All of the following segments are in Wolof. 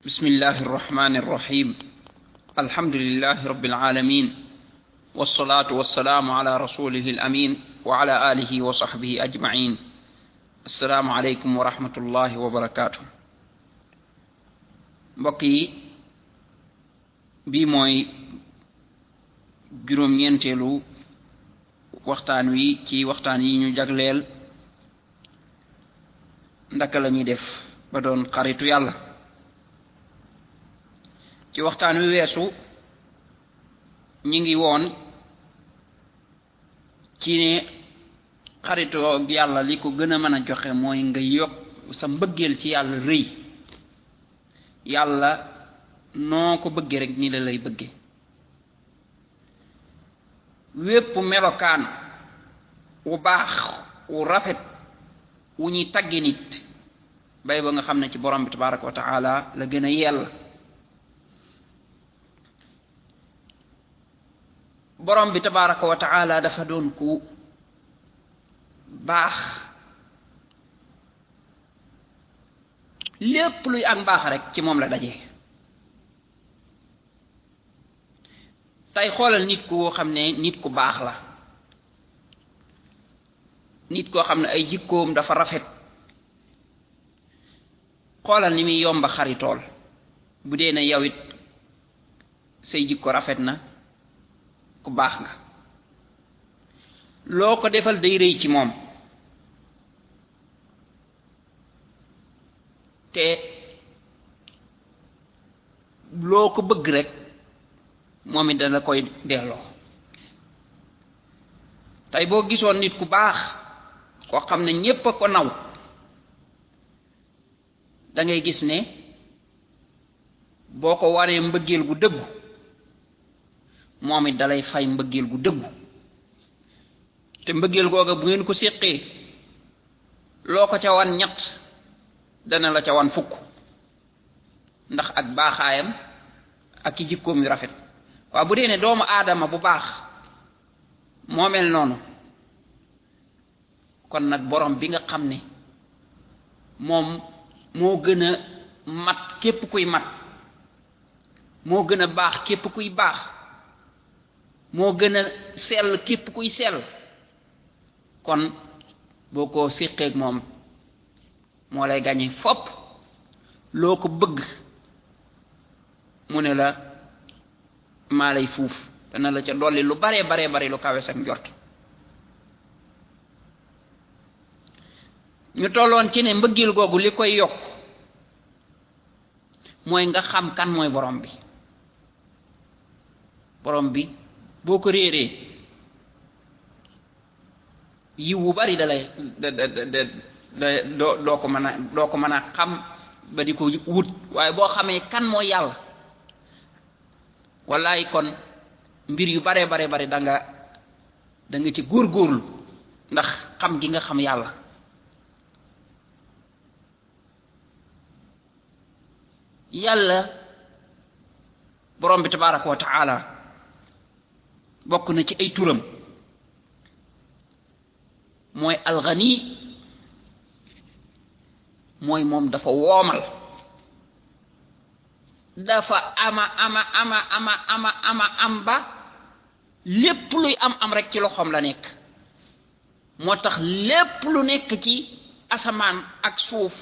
بسم الله الرحمن الرحيم الحمد لله رب العالمين والصلاة والسلام على رسوله الأمين وعلى آله وصحبه أجمعين السلام عليكم ورحمة الله وبركاته بقي بموي جروم ينتلو waxtaan wi ci waxtaan yi ñu jagleel ndaka lañuy def ba doon xaritu yàlla ci waxtaan wi weesu ñi ngi woon ci ne xaritu yàlla li ko gën a mën a joxe mooy nga yokk sa mbëggeel ci yàlla rëy yàlla noo ko bëggee rek ni la lay bëggee wépp melokaan wu baax wu rafet wu ñuy tagge nit bay ba nga xam ne ci borom bi tabaraka wa taala la gën a yell borom bi tabaraka wa taala dafa doon ku baax lépp luy ak mbaax rek ci moom la daje tey xoolal nit ku xam ne nit ku baax la nit koo xam ne ay jikkoom dafa rafet xoolal ni muy yomba xaritool bu dee ne yow it say jikko rafet na ku baax nga loo ko defal day rëy ci moom te loo ko bëgg rek moom it dana koy delloo tey boo gisoon nit ku baax koo xam ne ñépp a ko naw da ngay gis ne boo ko waree mbëggeel gu dëggu moom it dalay fay mbëggeel gu dëggu te mbëggeel googa bu ngeen ko séqee loo ko ca wan ñett dana la ca wan fukk ndax ak baaxaayam ak ci jikkoom yu rafet waaw bu dee ne doomu aadama bu baax moo mel noonu kon nag borom bi nga xam ne moom moo gën a mat képp kuy mat moo gën a baax képp kuy baax moo gën a sell képp kuy sell kon boo ko séqeek moom moo lay gañe fopp loo ko bëgg mu ne la maa lay fuuf dana la ca dolli lu bare bare bare lu kawe sak njort ñu tolloon ci ne mbëggeel googu li koy yokk mooy nga xam kan mooy borom bi boo ko réeree yiw wu bari dalay doo ko mën a xam ba di ko wut waaye boo xamee kan mooy yàlla wallaay kon mbir yu bare bare bare da nga ci góorgóorlu ndax xam gi nga xam yàlla yàlla borom bi tabaraka wa taala bokk na ci ay turam mooy alxani mooy moom dafa woomal dafa am ba lépp luy am rek ci loxoom la nekk moo tax lépp lu nekk ci asamaan ak suuf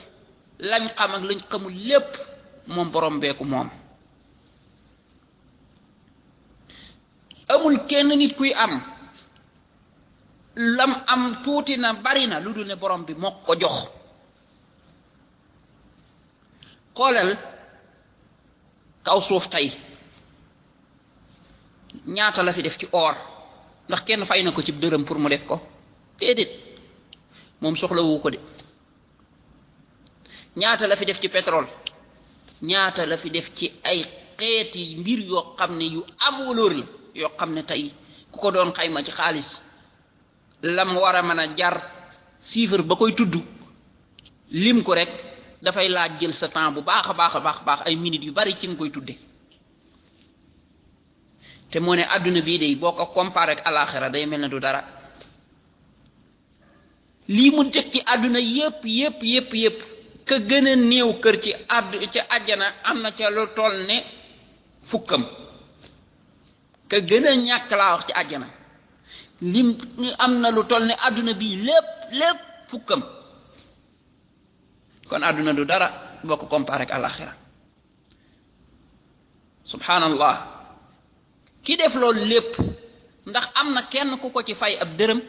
lañ xam ak lañ xamul lépp moom borom beeku moom amul kenn nit kuy am lam am tuuti na bari na lu dul ne borom bi moo ko jox xoolal kaw suuf tey ñaata la fi def ci or ndax kenn fay na ko ci dërëm pour mu def ko déedéet moom soxlawu ko de ñaata la fi def ci pétrole ñaata la fi def ci ay xeeti mbir yoo xam ne yu am valeur la yoo xam ne tey ku ko doon xayma ci xaalis lam war a mën a jar chiffre ba koy tudd lim ko rek dafay laaj jël sa temps bu baax a baax ay minutes yu bari ci nga koy tudde te moo ne àdduna bii de boo ko comparé ak alaxira day mel ne du dara lii mu jëkk ci àdduna yépp ka gën a néew kër ci àjjana am na ca lu toll ne fukkam ka gën a ñàkk laa wax ci àjjana lim am na lu toll ne àdduna bii lépp fukkam kon àdduna du dara boo ko comparé ak àlaxira subhanallah ki def loolu lépp ndax am na kenn ku ko ci fay ab dërëm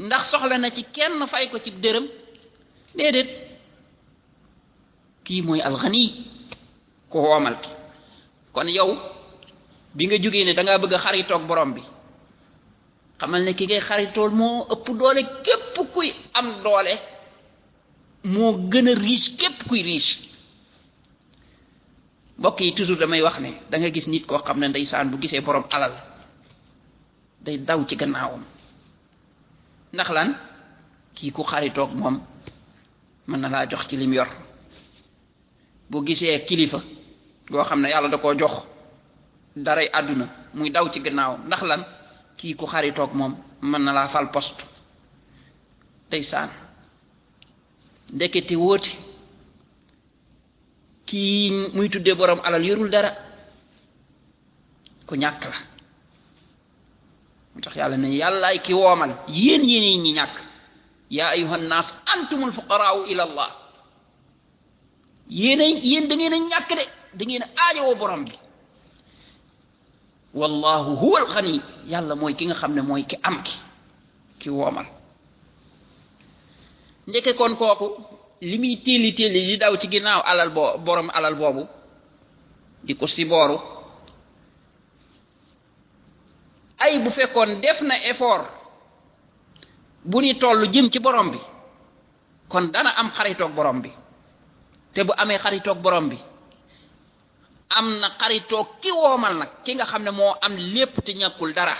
ndax soxla na ci kenn fay ko ci dërëm déedéet kii mooy alxani ku woomal ki kon yow bi nga jógee ne da ngaa bëgg a xaritoog borom bi xamal ne ki ngay xaritool moo ëpp doole képp kuy am doole moo gën a riche képp kuy riche mbokk yi toujours damay wax ne da nga gis nit koo xam ne ndeysaan bu gisee borom alal day daw ci gannaawam ndax lan kii ku xaritoog moom mën na laa jox ci lim yor bu gisee kilifa goo xam ne yàlla da koo jox daray àdduna muy daw ci gannaawam ndax lan kii ku xaritoog moom mën na laa fal poste ndeysaan ndekete wóoti kii muy tuddee borom alal yorul dara ku ñàkk la moo tax yàlla ne yàllaay ki woomal yéen ñi ñàkk yaa ayuhan naas antumul fuqaraau ila allah yéen da ngeen a ñàkk de da ngeen a aajowoo borom bi wallahu huwa alxani yàlla mooy ki nga xam ne mooy ki am ki woomal ndeke kon kooku li muy téeli di daw ci ginnaaw alal borom alal boobu di ko si booru ay bu fekkoon def na effort bu ni toll jëm ci borom bi kon dana am xaritoog borom bi te bu amee xaritoog borom bi am na xaritoog ki woomal nag ki nga xam ne moo am lépp te ñàkkul dara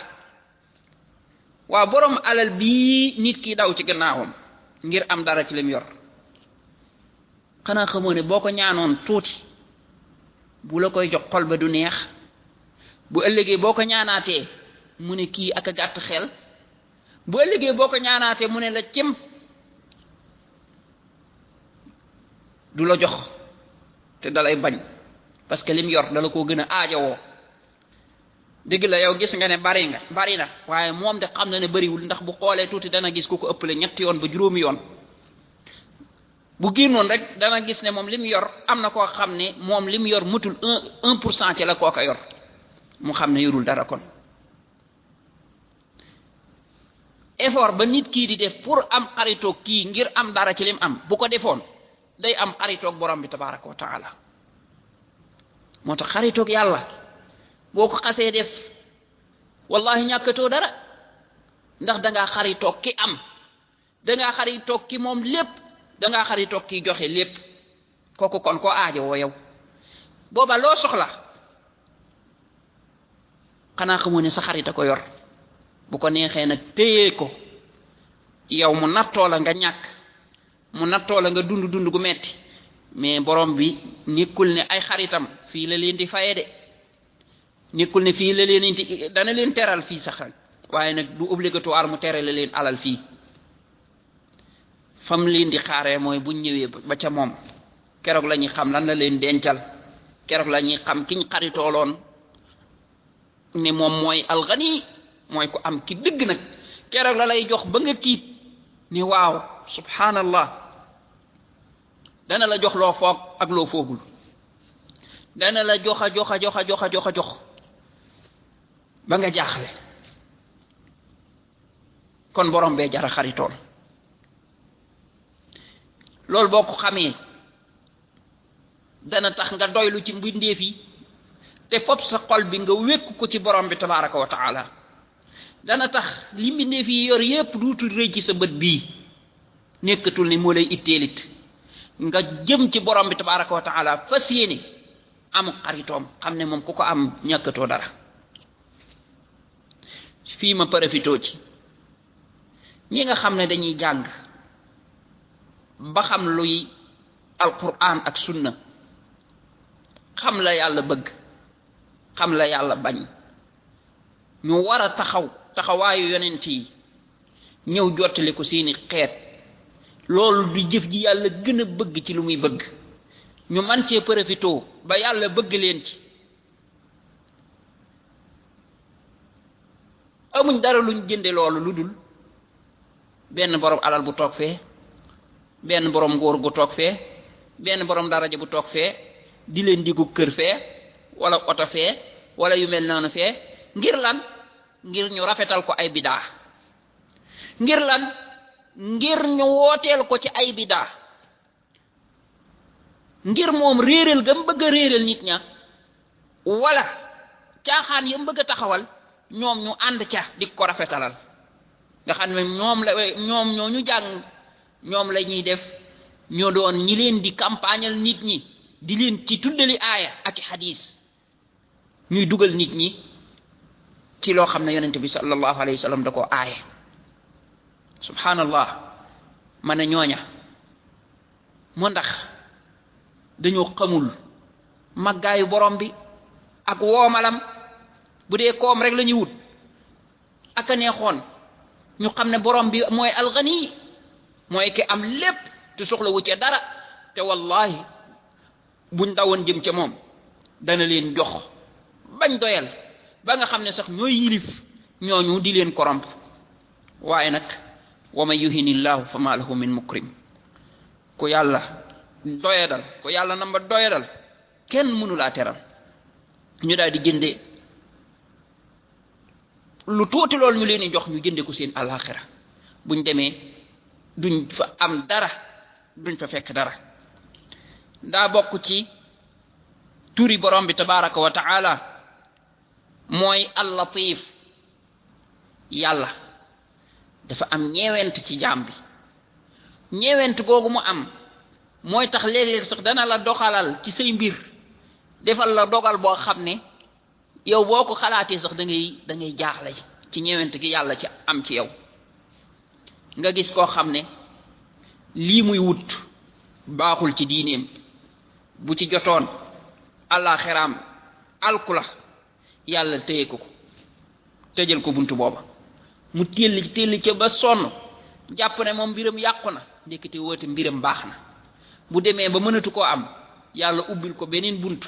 waaw borom alal bii nit ki daw ci gannaawam ngir am dara ci lim yor xanaa xamoo ne boo ko ñaanoon tuuti bu la koy jox xol ba du neex bu ëllëgee boo ko ñaanaatee mu ne kii ak a gàtt xel bu ëllëgee boo ko ñaanaatee mu ne la cim du la jox te dalay bañ parce que lim yor dala koo gën a aajowoo dëgg la yow gis nga ne bari na waaye moom de xam na ne bariwul ndax bu xoolee tuuti dana gis ku ko ëppale 3 yoon ba juróomi yoon bu génnoon rek dana gis ne moom lim yor am na koo xam ne moom lim yor mutul 1% ci la kooka yor mu xam ne yorul dara kon effort ba nit kii di def pour am xaritoog kii ngir am dara ci lim am bu ko defoon day am xaritoog borom bi tabaraka wa taala moo tax xaritoog yàlla boo ko xasee def wallahi ñàkkatoo dara ndax dangaa xaritoog ki am dangaa xaritoog ki moom lépp dangaa xaritoog ki joxe lépp kooku kon ko aajo woo yow booba loo soxla xanaa xamoo ne sa xarita ko yor bu ko neexee nag téye ko yow mu nattoo la nga ñàkk mu nattoo la nga dund gu metti mais borom bi nekkul ne ay xaritam fii la leen di faye de nekkul ne fii la leen di dana leen teral fii sax waaye nag du obligatoire mu tere la leen alal fii fam leen di xaaree mooy buñ ñëwee ba ca moom keroog la ñuy xam lan la leen dencal keroog la ñuy xam kiñ xaritooloon ne moom mooy alxani mooy ko am ki dëgg nag keroog la lay jox ba nga tiit ni waaw subhanallah dana la jox loo foog ak loo foogul dana la jox ba nga jaaxle kon borom bee jara xaritool loolu boo ko xamee dana tax nga doylu ci mbindeef yi te fopp sa xol bi nga wékku ko ci borom bi tabaraka wa taala dana tax li mbindeef yi yor yépp duutul rëy ci sa bët bii nekkatul ni moo lay itteelit nga jëm ci borom bi tabaraka wa taala fas yéene am xaritoom xam ne moom ku ko am ñàkkatoo dara fii ma profitoo ci ñi nga xam ne dañuy jàng ba xam luy alquran ak sunna xam la yàlla bëgg xam la yàlla bañ ñu war a taxawaayu yonent yi ñëw jottali ko seeni xeet loolu du jëf ji yàlla gën a bëgg ci lu muy bëgg ñu man cee profitoo ba yàlla bëgg leen ci amuñ dara luñ jënde loolu lu dul benn borom alal bu toog fee benn borom ngóor gu toog fee benn borom daraja bu toog fee di leen digu kër fee wala oto fee wala yu mel noonu fee ngir lan ngir ñu rafetal ko ay bidaa ngir lan ngir ñu wooteel ko ci ay bidaa ngir moom réeral gam bëgg a réeral nit ña wala caaxaan yam bëgg a taxawal ñoom ñu ànd ca di ko rafetalal nga xam ne ñoom ñoo ñu jàng ñoom la ñuy def ñoo doon ñi leen di campagnal nit ñi di leen ci tuddali aaya ak i xadiis ñuy dugal nit ñi ci loo xam ne yonent bi sallallahu alayhi wa sallam da koo aaye subhanallah ma ne ñooña moo ndax dañoo xamul màggaayu borom bi ak woomalam bu dee koom rek la ñuy wut ak a neexoon ñu xam ne borom bi mooy alxani mooy ki am lépp te soxla wu ca dara te wallahi buñ dawoon jëm ca moom dana leen jox bañ doyal ba nga xam ne sax ñooy yilif ñooñu di leen koromp waaye nag wa man yuhinillahu fa ma lahu min mukrim ku yàlla doyadal ku yàlla namba doyadal kenn mënulaa teral ñu daal di jënde lu tuuti loolu ñu leen di jox ñu jënde ko seen alaxira buñ demee duñ fa am dara duñ fa fekk dara daa bokk ci turi borom bi tabaraka wa taala mooy al-latif yàlla dafa am ñeewent ci jaam bi ñeewent googu mu am mooy tax léeg-léeg sax dana la doxalal ci say mbir defal la dogal boo xam ne yow boo ko xalaatee sax da ngay jaaxle ci ñeewent gi yàlla ci am ci yow nga gis koo xam ne lii muy wut baaxul ci diineem bu ci jotoon àllaaxiraam alkula yàlla téye ko tëjal ko buntu booba mu telli ca ba sonn jàpp ne moom mbiram yàqu na ndekete woote mbiram baax na bu demee ba mënatu koo am yàlla ubbil ko beneen buntu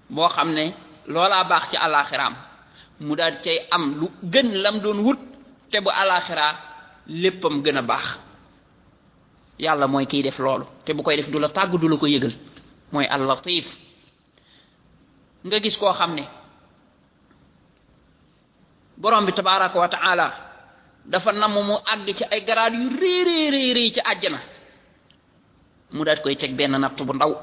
boo xam ne loolaa baax ci àllaaxiraam mu daal cay am lu gën lam doon wut te bu àllaaxiraa léppam gën a baax yàlla mooy kiy def loolu te bu koy def du la tàgg du la ko yëgal mooy al-latif nga gis koo xam ne borom bi tabaraka wa taala dafa namm mu àgg ci ay garaad yu réy ci àjjana mu daat koy teg benn natt bu ndaw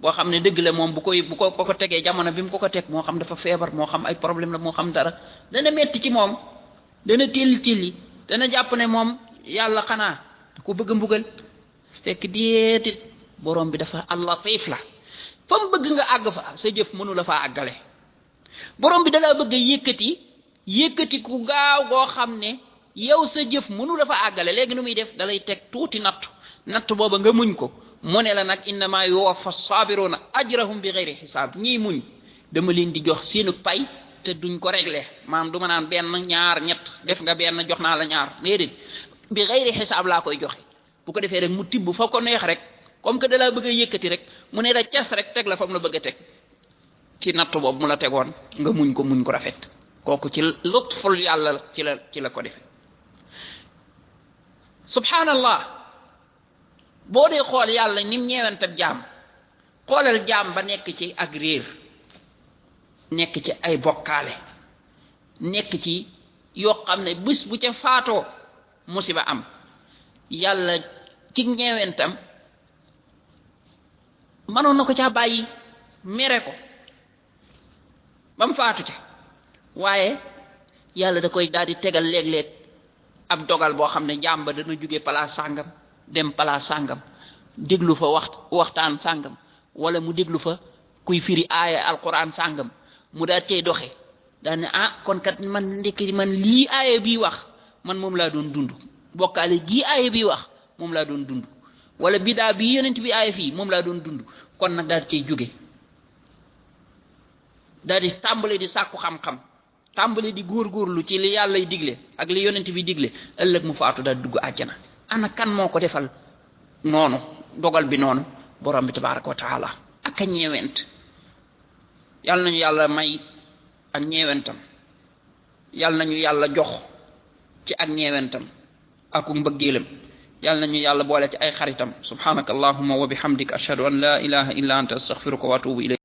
boo xam ne dëgg la moom bu ko tegee jamono bi mu ko teg moo xam dafa feebar moo xam ay problème la moo xam dara dana metti ci moom dana tilli dana jàpp ne moom yàlla xanaa da ko bëgg a mbugal fekk déetit borom bi dafa al-latif la fa mu bëgg nga àgg fa sa jëf mënu la faa àggale borom bi dalaa bëgg a yëkkati ku gaaw goo xam ne yow sa jëf mënu la fa àggale léegi nu muy def dalay teg tuuti natt booba nga muñ ko mu ne la nag innama yuwaffa sabiruna ajrahum bi ghayri xisaab ñii muñ dama leen di jox seenu pay te duñ ko réglé maanaam du ma naan benn ñaar ñett def nga benn jox naa la ñaar déedéet bi ghayri xisaab laa koy joxe bu ko defee rek mu tibb fa ko neex rek comme que dalaa bëgg a yëkkati rek mu ne la cas rek teg la fa mu la bëgg a teg ci natt boobu mu la tegoon nga muñ ko rafet kooku ci lutful yàlla ci la ko defe subhanallah boo dee xool yàlla nim ñeewantab jaam xoolal jaam ba nekk ci ak réer nekk ci ay bokkaale nekk ci yoo xam ne bés bu ca faatoo musiba am yàlla ci ñeewantam mënoon na ko caa bàyyi mere ko ba mu faatu ca waaye yàlla da koy daal di tegal léeg-léeg ab dogal boo xam ne jaam ba dana jóge place sàngam dem place sàngam déglu fa waxtaan sàngam wala mu déglu fa kuy firi aaya alquran sàngam mu daal cay doxe daal ne kon kat man ndekki man lii aaya bii wax man moom laa doon dund bokkaale gii aaya bii wax moom laa doon dund wala bidaa bii yonent bi aaya fii moom laa doon dund kon nag daal cay jóge daal di tàmbale di sàkku xam-xam tàmbale di góorgóorlu ci li yàllay digle ak li yonent bi digle ëllëg mu faatu daal dugg àjjana ana kan moo ko defal noonu dogal bi noonu borom bi tabaraka wa taala ak a ñeewent yàlla nañu yàlla may ak ñeewentam yàlla nañu yàlla jox ci ak ñeewentam ak mbëggeelam yàlla nañu yàlla boole ci ay xaritam subhanaka allahumma wa bihamdika ashhadu an la ilaha illa anta astaghfiruka wa atubu ilayk